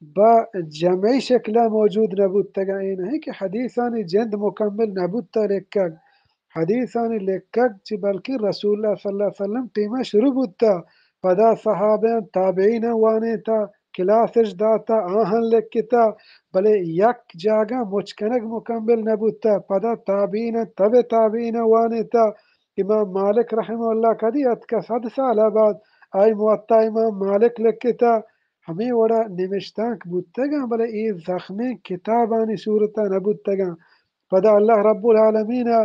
با جمعی شکلا موجود نہ بوتگاں۔ اے نہ کہ حدیثانی جند مکمل نہ بوتا لکگ۔ حدیثانی لکگ چی بلکہ رسول اللہ صلی اللہ علیہ وسلم ٹیما شروع بوتا، پدا صحابیاں تابعیناں وانینتا، کلاسش داتا، آہاں لکتا، بلے یک جاگہ مچ کنگ مکمل نہ بوتا، پدا تابعیناں تبع تابعیناں وانینتا۔ امام مالک رحمہ اللہ کدی اتکا؟ صد سال بعد آئی موطا امام مالک لکتا۔ ہمے وڑا نمشتانک بوتگاں، بلے اے زخمیں کتابانی صورتا نہ بوتگاں۔ پدا اللہ رب العالمین ء،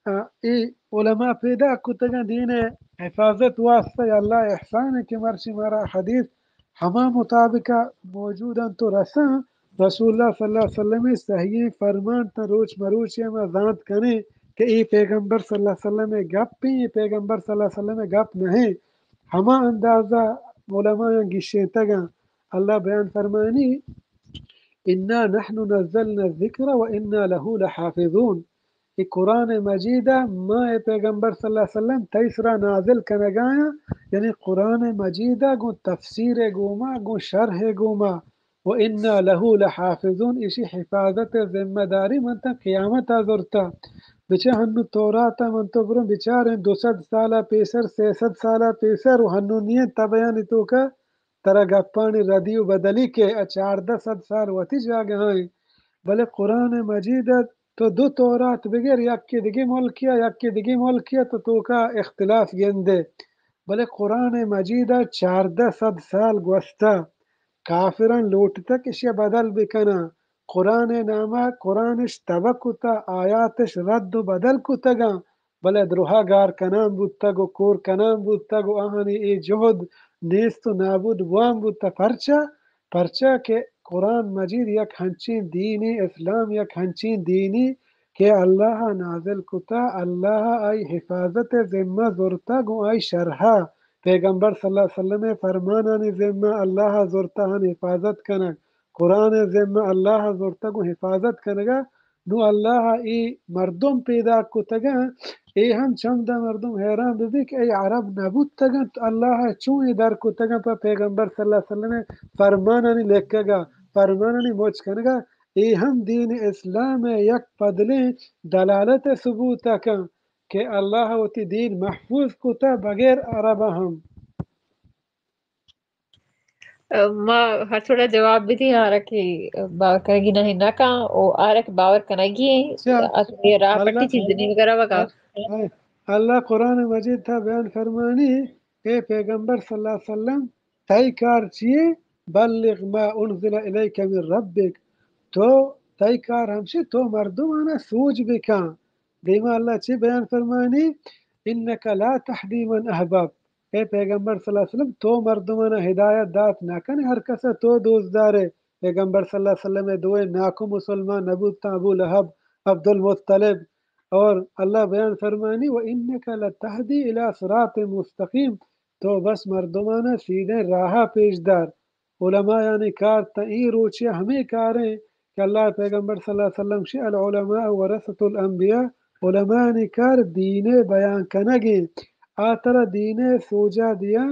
ء، اے علماء پیدا کتگاں دین ء حفاظت واسطہ۔ اللہ احسان ہے کہ مرچی مارا حدیث ہما مطابق موجود انت و رساں۔ رسول اللہ صلی اللہ علیہ وسلم صحیح فرمان تا روچ مروچی ما زانت کنیں کہ اے پیغمبر صلی اللہ علیہ وسلم گپ ہیں، اے پیغمبر صلی اللہ علیہ وسلم گپ نہیں۔ ہما اندازہ علماء گشینتگاں۔ اللہ بیان فرمانی، انا نحن نزلنا الذکر و انا له لحافظون۔ اے قرآن مجید ء ما اے پیغمبر صلی اللہ علیہ وسلم تئی سرا نازل کنگایاں، یعنی قرآن مجید ء گوں تفسیر ء گوما، گوں شرح ء گوما، و انا له لحافظون، ایشی حفاظت ء ذمہ داری من تا قیامت ء زرتا۔ بچہ ہنو تورات ء من تو برو بچاریں دو سد سال ء پیسر، سئے سد سال ء پیسر و ہنو نی انت تبیانی توکا ترا گپانی ردی و بدلی کہ آ چاردہ سد سال وتی جاگہ ء انت۔ بلے قرآن مجید ء تو دو تورات بگر، یکے دگہ ملکی ء، یکے دگہ ملکی ء، تو توکا اختلاف گندے۔ بلے قرآن مجید ء چاردہ سد سال گوستہ، کافراں لوٹتہ کہ اشی ء بدل بکناں۔ قرآن ء نام ء قرآنش تبہ کتہ، آیاتش رد و بدل کتگاں۔ بلے دروہ گار کنان بوتگ و کور کنان بوتگ و آہانی اے جہد نیست و نابود بوان بوتگ۔ پرچا؟ پرچا کہ قرآن مجید یک ہنچیں دینی، اسلام یک ہنچیں دینی کہ اللہ ء نازل کتا، اللہ ء آئی حفاظت ء ذمہ زرتا، گوں آئی شرح ء پیغمبر صلی اللہ علیہ وسلم ء فرمانانی ذمہ اللہ ء زرتا ہن حفاظت کنگ، قرآن ء ذمہ اللہ ء زرتا گوں حفاظت کنگا۔ نوں اللہ ء اے مردم پیداک کتگاں، اے ہم چمدا مردم حیران بہ بیت کہ اے عرب نہ بوتگاں، اللہ ء چوں اے در کتگاں پہ پیغمبر صلی اللہ علیہ وسلم ء فرمانانی لکگا، فرمانانی مچ کنگا۔ اے ہم دین اسلام ء یک پدلیں دلالت ء ثبوت ء کن کہ اللہ ء وتی دین محفوظ کتہ بغیر عرب ء ہم۔ ما ہر تھوڑا جواب بدی، آرا کہ باور کنگی نہیں نہ کن، او آرا کہ باور کنگی ہیں، چا؟ اصل یہ راہ اللہ پٹی چیز نہیں وغیرہ وغیرہ۔ اللہ قرآن مجید تھا بیان فرمانی، اے پیغمبر صلی اللہ علیہ وسلم، تئی کار چیے؟ بلغ ما انزل الیک من ربک۔ تو، تئی کار ہمشی، تو مردمانا سوج بکن۔ دیما اللہ چی بیان فرمانی؟ انک لا تهدی من احببت۔ اے پیغمبر صلی اللہ علیہ وسلم، تو مردمانا ہدایت دات نہ کنے ہر کسا تو دوست دارے۔ پیغمبر صلی اللہ علیہ وسلم دوئے ناکو مسلمان نبوتاں، ابو لہب، عبدالمطلب۔ اور اللہ بیان فرمانی، و انک لتهدی الی صراط مستقیم، تو بس مردمانا سیدھیں راہ پیش دار۔ علمایانی کار تا اے روچے ہمے کاریں کہ اللہ پیغمبر صلی اللہ علیہ وسلم شی العلماء ورثۃ الانبیاء، علمایانی کار دین بیان کنگیں، آ ترا دین سوجا دیا،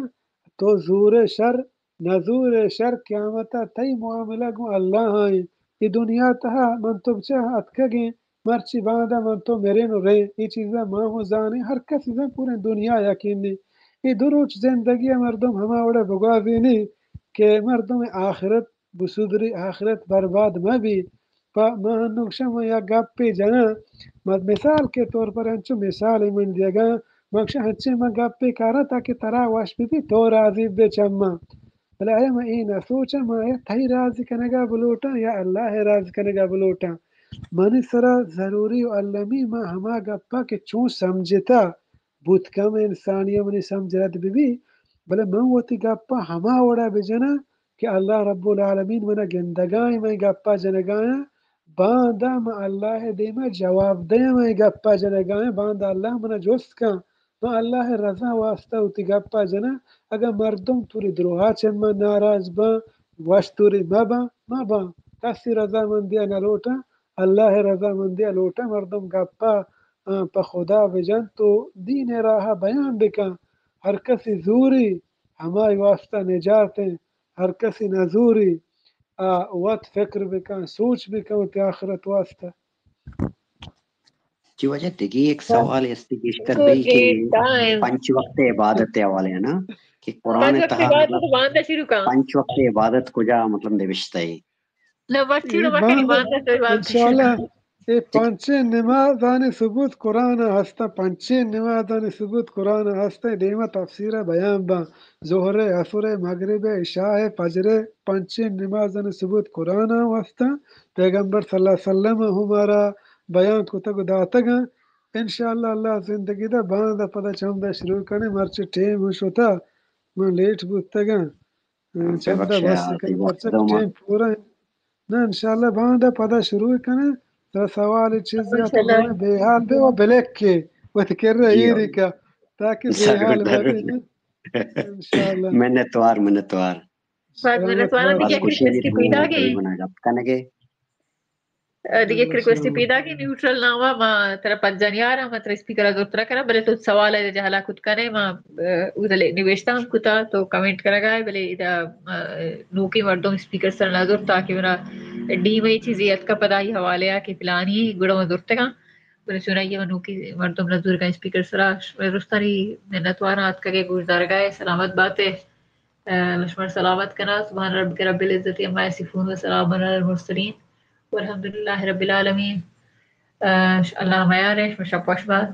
تو زور شر نزور شر قیامتا تئی معاملہ گوں اللہ آئیں۔ اے دنیا تہا من تو بچہ اتکگیں، مرچی باندا من تو مرین و رین، اے چیزا ما ہوں زانیں، ہر کسی زان پوریں دنیا یقینی۔ اے دو روچ زندگی مردم ہما وڑا بگوازینی کہ مردم آخرت بسدری، آخرت برباد مہ بی۔ پہ ما ہنوکشاں من یک گپے جناں، من مثال کے طور پر انچو مثال من دیگاں، من گشاں ہنچیں من گپے کاراں تاکہ ترا وش بی، تو راضی بے چماں۔ بلے آیا من اے نہ سوچاں، من آیا تئی راضی کنگا بلوٹاں یا اللہ ء راضی کنگا بلوٹاں؟ منی سرا ضروری و المی من ہما گپا کہ چون سمجھتا بوت کم انسانی منی سمجھ رد بہ بی، بلے من وتی گپا ہما وڑا بجناں کہ اللہ رب العالمین منا گندگائیں، من گپا جنگایاں، باندا من اللہ دیما جواب دیاں، من گپا جنگایاں، باندا اللہ منا جست کن۔ من اللہ ء رضا واسطہ وتی گپا جناں۔ اگاں مردم توری دروہا چہ من ناراض باں، وش توری مہ باں، مہ باں۔ کسی رضامندی ء نہ لوٹاں، اللہ ء رضامندی ء لوٹاں۔ مردم گپا، آ، پہ خدا بجنت و دین ء راہ ء بیان بکن۔ ہر کسی زوری ہمائی واسطہ نجات انت، ہر کسی نزوری آ وت فکر بکن، سوچ بکن وتی آخرت واسطہ۔ چی وجہ دگہ یک سوال است گیشتر بی کہ پنچ وقت عبادت حوالے نا، کہ قرآن تہا مطلب پنچ وقت عبادت کجا مطلب نوشتہ ہے؟ نہ، مرچی نہ، مکن، ایمان داشت، ایمان داشت۔ انشاءاللہ، اے پنچیں نمازانی ثبوت قرآن ءَ ہستاں، پنچیں نمازانی ثبوت قرآن ءَ ہستاں، دیما تفسیر ءَ بیان باں۔ ظہر ءِ، عصر ءِ، مغرب ءِ، عشاء ءِ، فجر ءِ، پنچیں نمازانی ثبوت قرآن ءَ ہستاں۔ پیغمبر صلی اللہ علیہ وسلم ءَ ہم مارا بیان کتگ و داتگ اَنت۔ انشاءاللہ، اللہ زندگی دا، باندا پدا چمدا شروع کنیں، مرچی ٹیم ہم شتا، من لیٹ بوتگاں۔ چمدا بس کن، پرچا ٹیم پورا۔ نہ، انشاءاللہ باندا پدا شروع کنیں۔ ترا سوال چیزے آ تو انشاءاللہ۔ بے حال بے و بلک کے وت کر رہی ایری کا، تاکہ بے حال بے۔ انشاءاللہ۔ منتوار، منتوار۔ باز منتوار۔ دگہ یک ریکویسٹ پیدا گئی۔ گپ کنگے۔ ء، دگہ یک ریکویسٹ پیدا کہ نیوٹرل ناما ما ترا پجانی آراں، ما ترا اسپیکر ء زرت نہ کناں، بلے تو سوال ء جہلا کت کنے، ما، ء، اودا نوشتہ ہم کتا، تو کمنٹ کنگا ئے، بلے ادا، ء، نوکیں مردم اسپیکر سر نہ زرت، تاکہ منا ڈیم ء چیزے اتکا پدا ای حوالے ء کہ پلانی گڑا ما زرتگاں، بلے چونائی ء ما نوکیں مردم نہ زورگاں اسپیکر سرا۔ شمئے درستانی منتواراں اتکگ ء گوشدارگا ئے، سلامت بات ئے۔ ء، شمارا سلامت کناں۔ سبحان ربک رب العزة عما یصفون و سلام علی المرسلین والحمد للہ رب العالمین۔ ء، اللہ میار ئے، شما شپ وش بات۔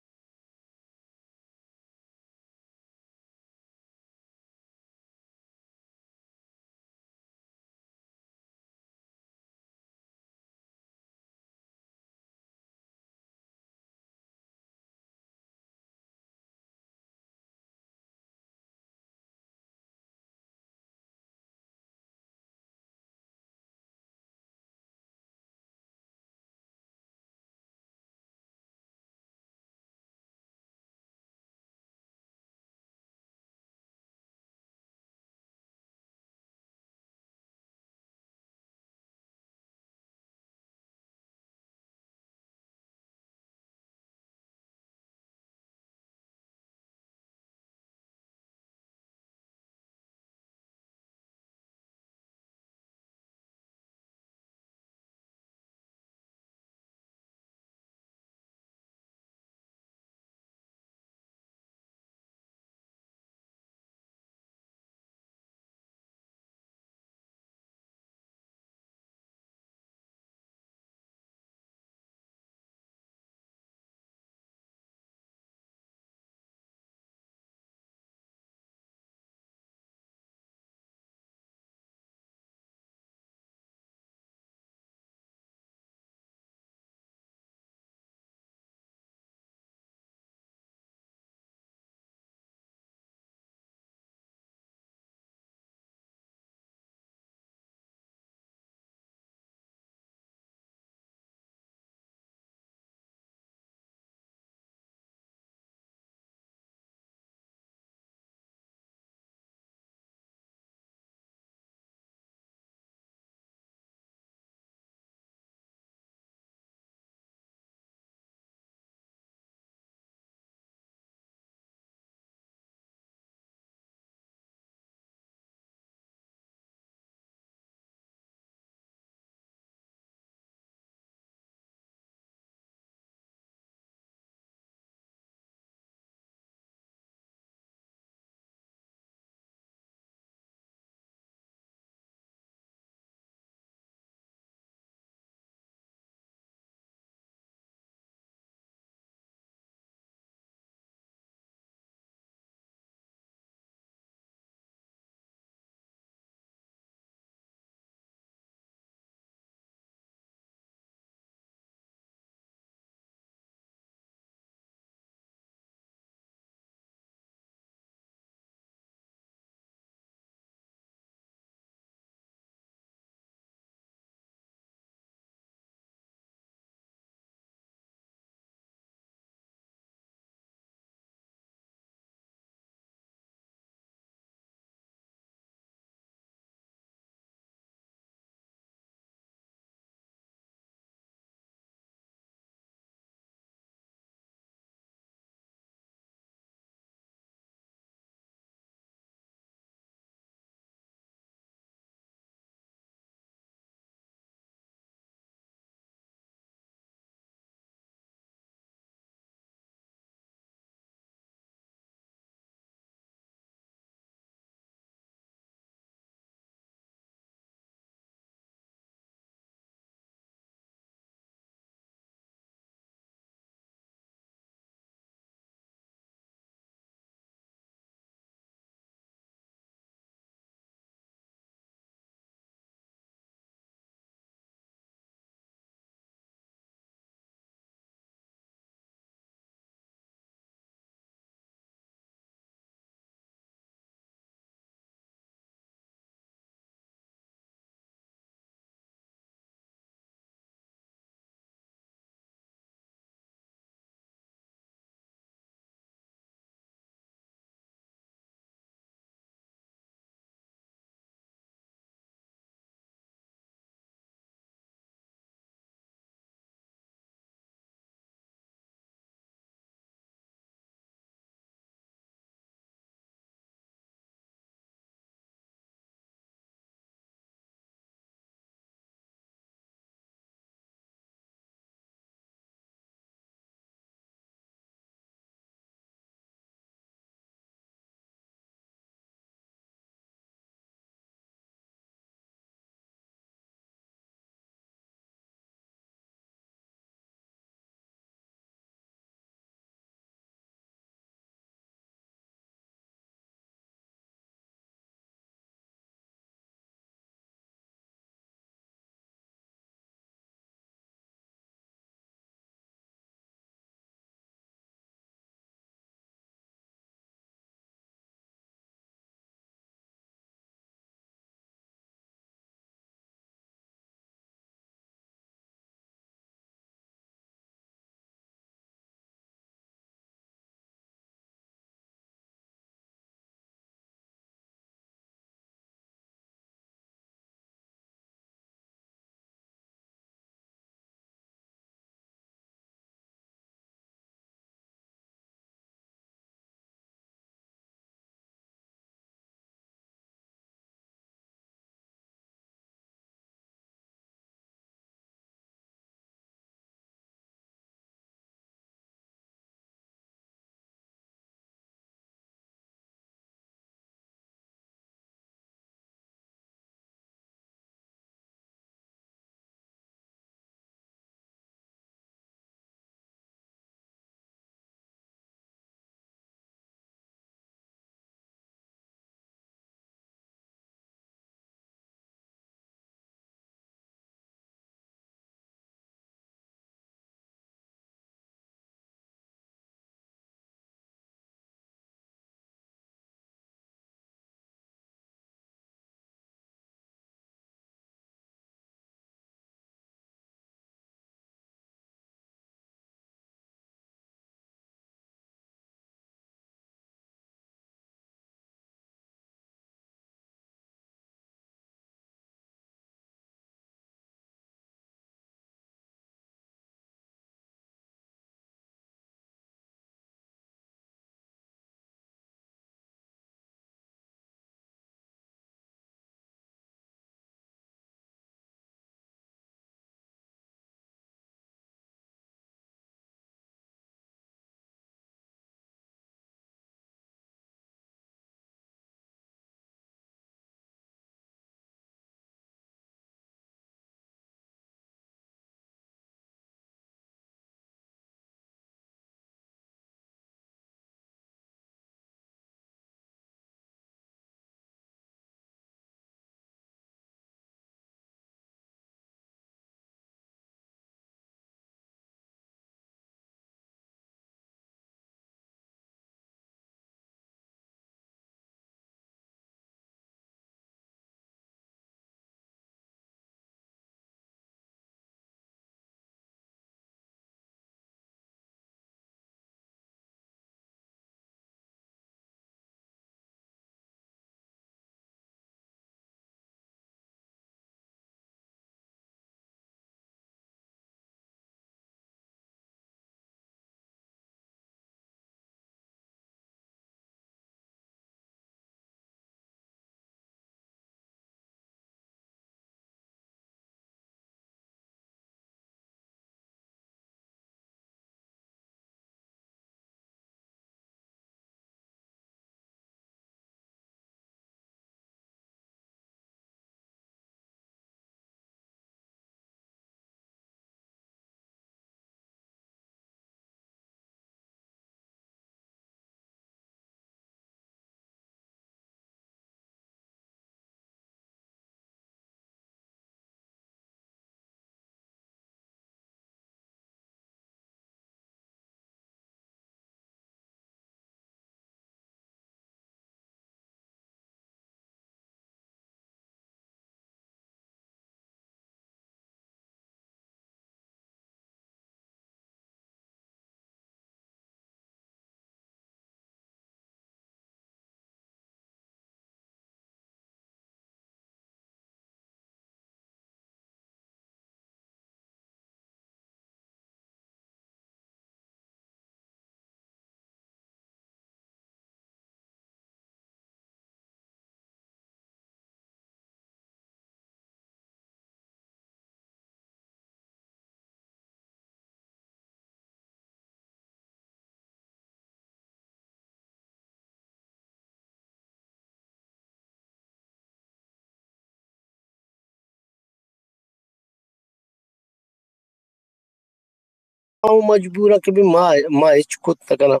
اوں مجبور آں کہ بھئی ما، ما ہچ کت نہ کناں۔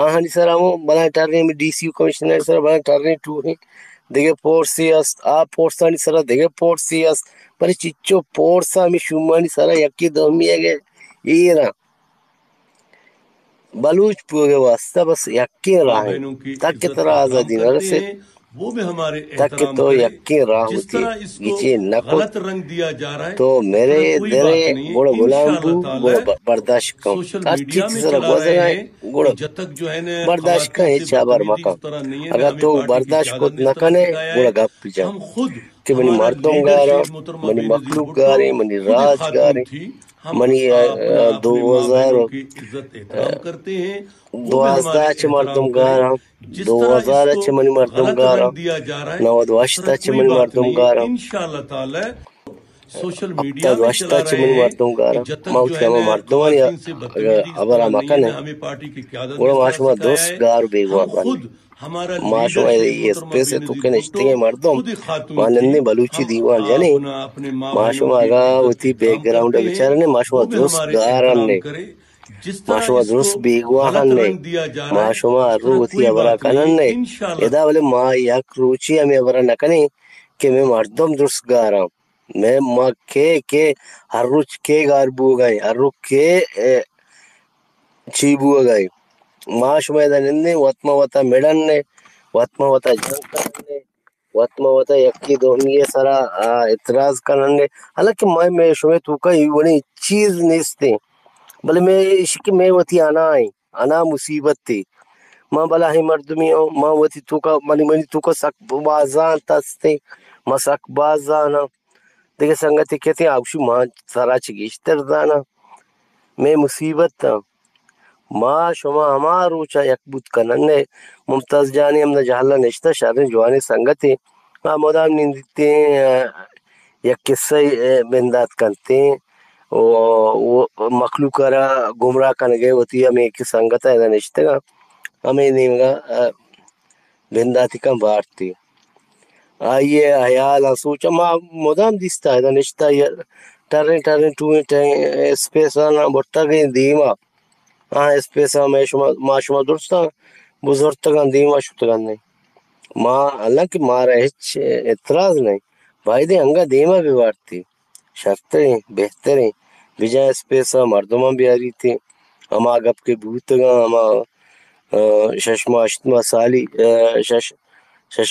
آہانی سرا اوں بلاہیں ٹریں، ڈی سی و کمشنر سرا بلاہیں ٹریں ٹوہیں دگہ پورسے است، آ پورسانی سرا دگہ پورسے است، بلے چچو پورس ہمے شومانی سرا یکے دومی ءَ ایر آں۔ بلوچ بوگ ءِ واستہ بس یکیں راہ انت، تک کہ ترا آزادی نہ رسیت، تک کہ تو یکیں راہ وتی گچین نہ کت، تو مرے درے، گڑا غلام بو، گڑا ب-، برداشت کن۔ ہر چیز سرا گوزگائیں، گڑا برداشت کن، ہچ ہبر مکن۔ اگاں تو برداشت کت نہ کنے، گڑا گپ جن کہ منی مردم گاراں، منی مخلوق گاریں، منی راج گاریں، منی، ءَ، دو ہزار، ءَ، دوازدہ چہ مردم گاراں، دو ہزار چہ منی مردم گاراں، نود و ہشت چہ منی مردم گاراں، ہپتاد و ہشت چہ منی مردم گاراں۔ ما وتی ہما مردمانی ہبرا مکنیں، گڑا ما شما درست گار بیگواہ بنیں۔ ما شما اے اسپیس ءِ توکا نشتگیں مردم، ما نندیں بلوچی دیوان جنیں، ما شما اگاں وتی بیک گراؤنڈ ءَ بچارنے، ما شما درست گار انیں، ما شما درست بیگواہ انیں، ما شما ہر رو وتی ہبرا کننے۔ ادا بلے ما یک روچے ہمے ہبرا نہ کنیں کہ مئے مردم درست گاراں۔ مئے ما کے، کے ہر روچ کے گار بوگائیں، ہر روچ کے، اے، چی بوگائیں۔ ما شما ادا نندیں، وت ما وتا مڑنے، وت ما وتا جنگ کننے، وت ما وتا یکی دومی سرا، آ، اعتراض کننے۔ حالانکہ مئے، مئے شمئے توکا اے وڑیں چیز نیستیں، بلے مئے ایش کہ مئے وتی انا ایں، انا مصیبت تے۔ ما بلاہیں مردمے اوں، ما وتی توکا، منی، منی توکا سک باز زانت ہستیں، ما سک باز زاناں۔ دگہ سنگتے کتیں، آ گوشی ما ترا چہ گیشتر زاناں۔ مئے مصیبت آں۔ ما شما ہما روچا یک بوت کنن ئے۔ ممتاز جانی ہمدا جہلا نشتہ، شریں جوانیں سنگتے۔ آ مدام نندیتیں، یک قصہ بندات کنتیں و، و مخلوق را گمراہ کنگے وتی ہمے کہ سنگت ادا نشتگاں، ہمے نیمگا بنداتی کن بارتی۔ آئی ءِ ہیال ءُ سوچ ءَ ما مدام دیستہ، ادا نشتہ، ٹریں ٹریں ٹوئیں ٹریں اسپیس ءَ نہ برتگیں دیما۔ آ اسپیس ءَ مئے شما، ما شما درستاں بزرتگاں، دیما شتگاں نہیں۔ ما، حالانکہ مارا ہچ اعتراض نہیں، بایدیں انگا دیما بہ بارتی۔ شرتریں، بہتریں، بجاہ اسپیس ءَ مردماں بیاریتیں۔ ہما گپ کہ بوتگاں، ہما، آ، شش ماہ، ہشت ماہ، سالی، آ، شش، شش